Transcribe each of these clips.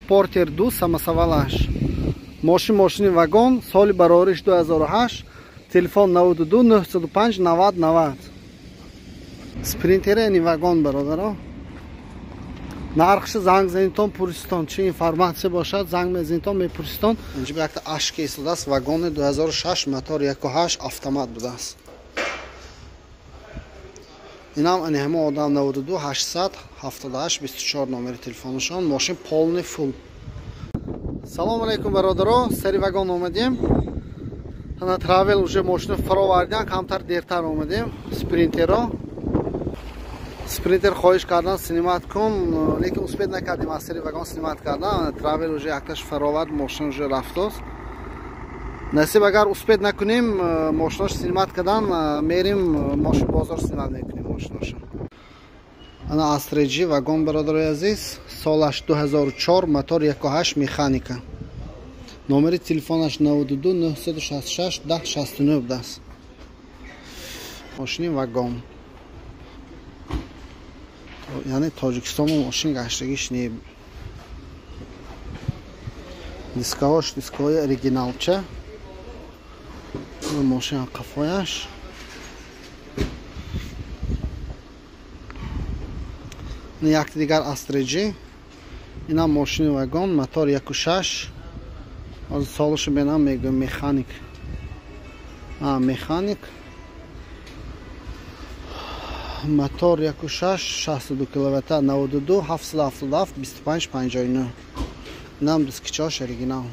Портер 2 самосовалаш. Мошин мошини вагон, соли барориш 2008, телефон 92 905 90 90. Спринтер ини вагон бародаро. Нархш занг занитон пурситон, чи информатсия бошад занг мезанитон мепурситон. Инҷа якта ашки истодааст, вагони 2006, мотор 1.8 автомат будааст. Инам ани ҳама одам 92 878 24 номери телефонашон, мошин полный фул. Салом алейкум бародаро, сари вагон омадем. Ана Travel уже мошину фаровардан, камтар дертар омадем. Спринтеро. Спринтер хоҳиш кардан снимат кун, лекин успед накардем аз сари вагон снимат кардан. Travel уже якташ фаровард, мошин уже рафтост. Насиб агар успед накунем, мошинош снимат кардан, мерим мошин бозор снимат мекунем мошиноша. Ана Astra G вагон бародарои азиз, солаш 2004, мотор 1.8 механика. Номери телефонаш 92 966 10 69 будааст. Мошини вагон. Яъне Тоҷикистон мошин гаштагиш не. Дискаҳош дискаҳои оригиналча. Мошин қафояш. Якти дигар Astra G. Инам мошини вагон, мотор 1.6. Аз солашо бенам мегӯям механик. Механик. Мотор 1.6, 62 киловатт, 92 777 25 59. Инам дискичош оригинал.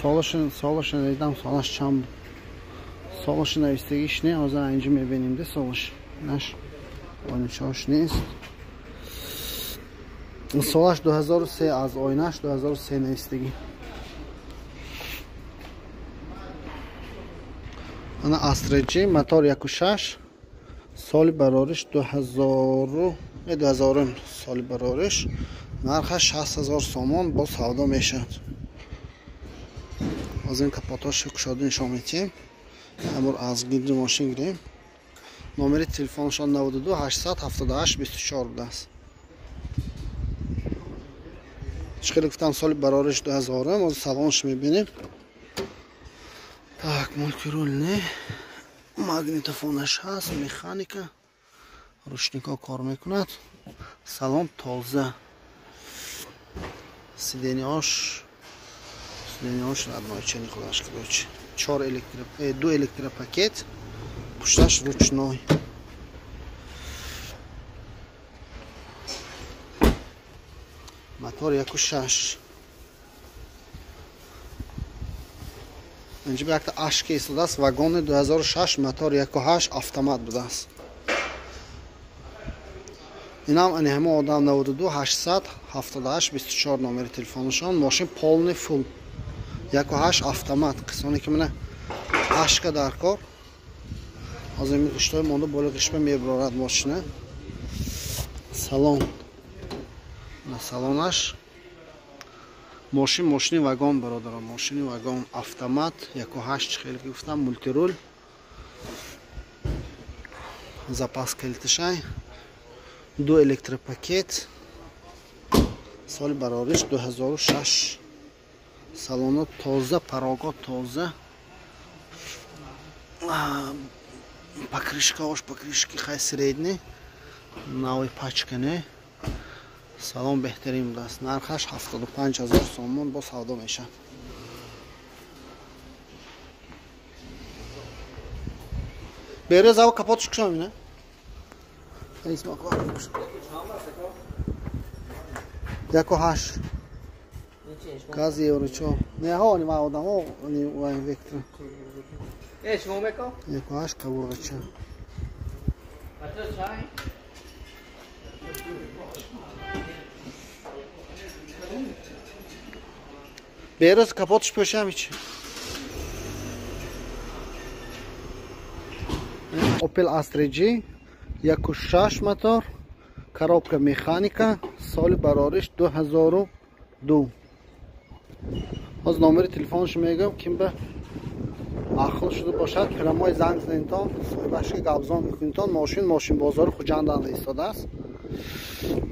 Солашо надидам, солаш чанд. Солашо навистагиш не, ҳозир инҷа мебинем де солаш. Наш ойначаош нест. Солаш 2003, аз ойнаш 2003 навистагӣ. Ана Astra G, мотор 1.6, соли барориш 2000 соли барориш, нархаш 60,000 сомон бо савдо мешавад. Аз ин капотош кушода нишон медиҳем. Амр аз гирди мошин гирем. Номери телефонашон 92 878 24 будааст. Чӣ хеле гуфтам соли барориш 2000, ҳозир салонш мебинем. Так, мультирул не, магнитофонаш ҳаст, механика, ручникҳо кор мекунад. Салон тоза. Сиденьяш родной чени худаш, короче. 4 электро, 2 электропакет. Пушташ ручной. Мотор 1.6. Инҷа якта ашки истодааст, вагони 2006, мотор 1.8 автомат будааст. Инам ани ҳама одам 92 878 24 номери телефонашон, мошин полный фул. 1.8 автомат. Қисоне ки мана ашка дар кор. Аз ин ғиштои монда боло ғишба мебарорад мошина. Салон. На салонаш. Мошин мошини вагон бародарон, мошини вагон автомат 1.8 хеле гуфтам, мультирул. Запас калиташай. 2 электропакет. Соли барориш 2006. Салоно тоза, парого тоза. Покрышкаош, покрышки хай средний, нави пачка не. Салон беҳтарин будааст. Нархаш 75,000 сомон бо савдо мешавад. Берез ава капотш кушам ина. 1.8. Гази евро чо. Не ҳо, ни ма одамо, ни вай вектор. 1.8 қабурғача. Бераз капотш пӯшам ич. Opel Astra G 1.6 мотор, коробка механика, соли барориш 2002. Ҳозир номери телефонаш мегӯям, ким ба ақл шуда бошад, прямой занг занитон, соҳибашка гапзон мекунитон. Мошин мошин бозори Хуҷанд анда истодааст.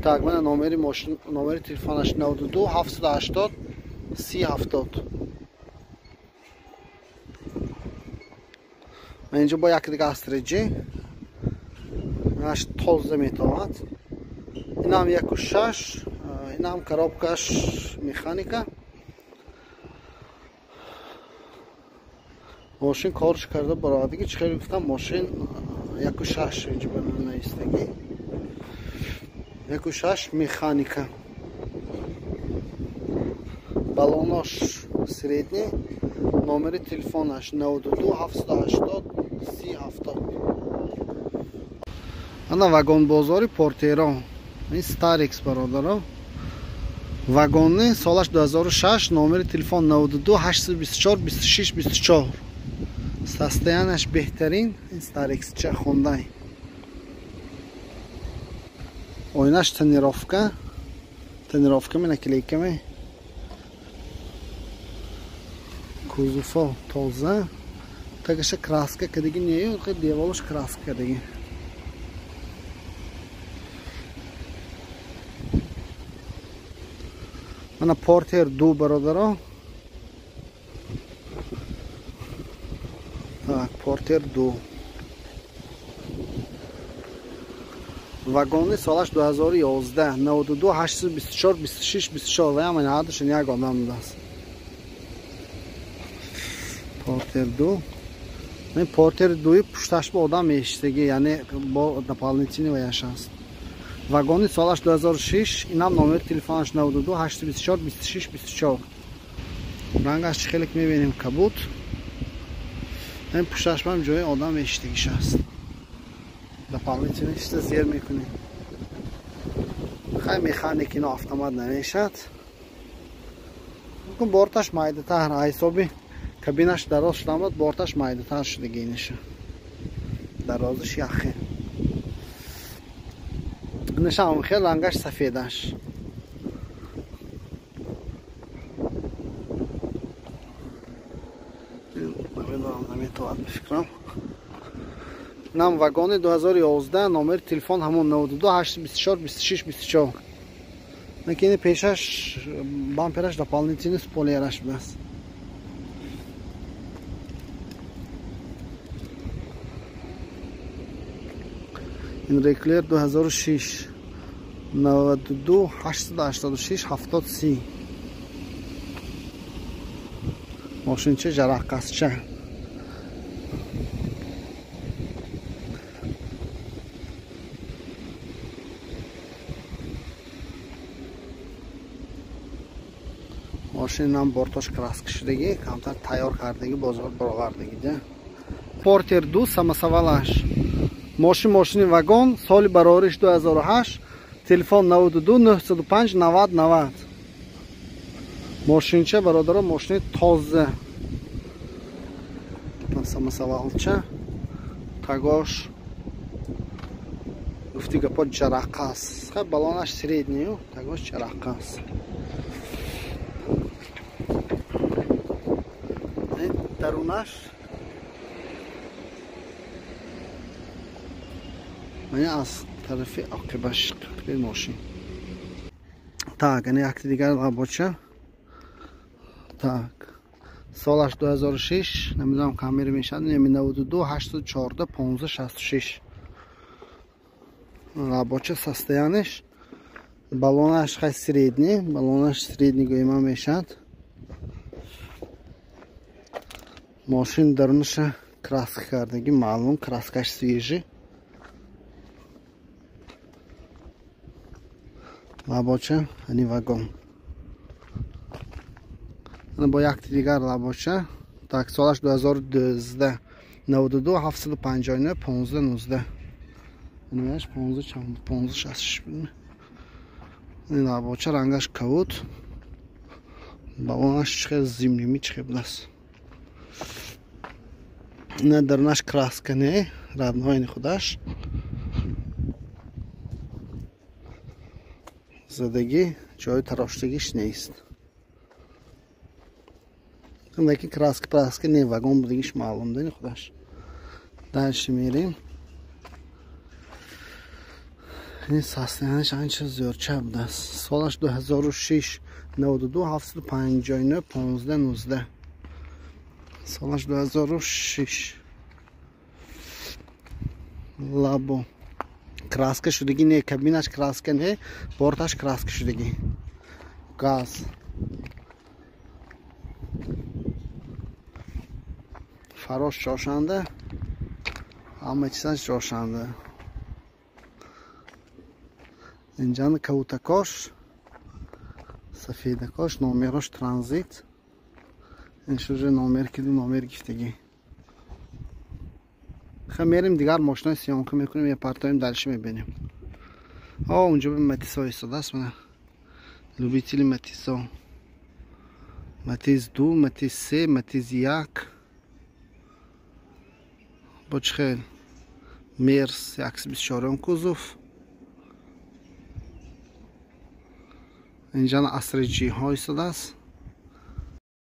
Так, мана номери мошин, номери телефонаш 92 780 30 70. Ман инҷо бо як дига астреҷи. Аш тоза метавад. Инам 1.6, инам коробкаш механика. Мошин корш карда баровардагӣ, чӣ хеле гуфтам, мошин 1.6 инҷо ба наистагӣ. 1.6 механика. Балонош средний, номери телефонаш 92 780 30 70. Ана вагон бозори Портеро. Ин Старикс бародаро. Вагони солаш 2006, номери телефон 92 824 26 24. Состоянияш беҳтарин, ин Старикс ча хондай. Оинаш тонировка. Тонировка мена клейкаме. Кузофо тоза. Тагаша краска кадиги нею, деволаш краска кадиги. Мана Портер 2 бародаро. Так, Портер 2. Вагони солаш 2011, 92 824 26 24 ва ҳамин ҳадашон як одам будааст. Портер 2. Ин Портер 2 пушташ ба одам мешиштагӣ, яъне бо дополнительный ваяш аст. Вагони солаш 2006, инам номери телефонаш 92 824 26 24. Рангаш чӣ хеле ки мебинем кабуд. Ин пушташ бам ҷои одам мешиштагиш аст. Дополнительный чиза зер мекунем. Хай механик ино автомат намешад. Борташ майдатар, ҳисоби кабинаш дароз шудам буд, борташ майдатар шудаги иниша. Дарозиш яхе. Инашам хел рангаш сафедаш. Намедонам, наметавад бификрам. Нам вагони 2011, номери телефон ҳамон 92 824 26 24. Лекин пешаш бампераш дополнительный спойлераш будааст. Ин реклер 2006, 92 886 70 30. Мошинча жараққасча. Мошинам бортош краска шудагӣ, камтар тайёр кардагӣ, бозор баровардагӣ. Портер 2 самосовалаш. Мошин мошини вагон, соли барориш 2008, телефон 92 905 90 90. Мошинча бародаро, мошини тоза. Самосовалча. Тагош. Гуфти гапо ҷарақас. Хай балонаш средний, тагош ҷарақас. Дарунаш мана аз тарафи оқибаш қиқли мошин. Так, ана якти дигар лабоча. Так, солаш 2006, намедонам камера мешад, 92 814 15 66. Лабоча состояниш, балонаш хай средний, балонаш средний гӯема мешад. Мошин дарунаша краска кардагӣ, маълум, краскаш свежий. Лабоча, ани вагон. Ана бо якти дигар лабоча. Так, солаш 2012, 92 759 15 19. Анимаш 15 чанд, 15 66 буд. Ин лабоча рангаш кабуд. Балонаш чӣ хел зимними чӣ хел будааст. На дарунаш краска не, родной худаш. Задагӣ, ҷои тароштагиш нест. Лекин краска не, вагон будагиш маълум дани худаш. Дальше мерем. Ин состоянияш анча зӯрча будааст. Солаш 2006, 92 759 15 19. Солаш 2006. Лабо. Краска шудагӣ не, кабинаш краска не, борташ краска шудагӣ. Газ. Фарош ҷошанда, ҳама чизаш ҷошанда. Инҷани кавутакош, сафедакош, номерош транзит. Инш уже номер киду номер гифтагӣ. Ха мерим дигар мошинои съёмка мекунем, мепартоем, дальше мебинем. О, унҷо Матисо истодааст, мана. Любители Матисо. Матиз 2, Матиз 3, Матиз 1. Бо чӣ хел? Мерс 124 кузов. Инҷа Асри Ҷиҳо истодааст.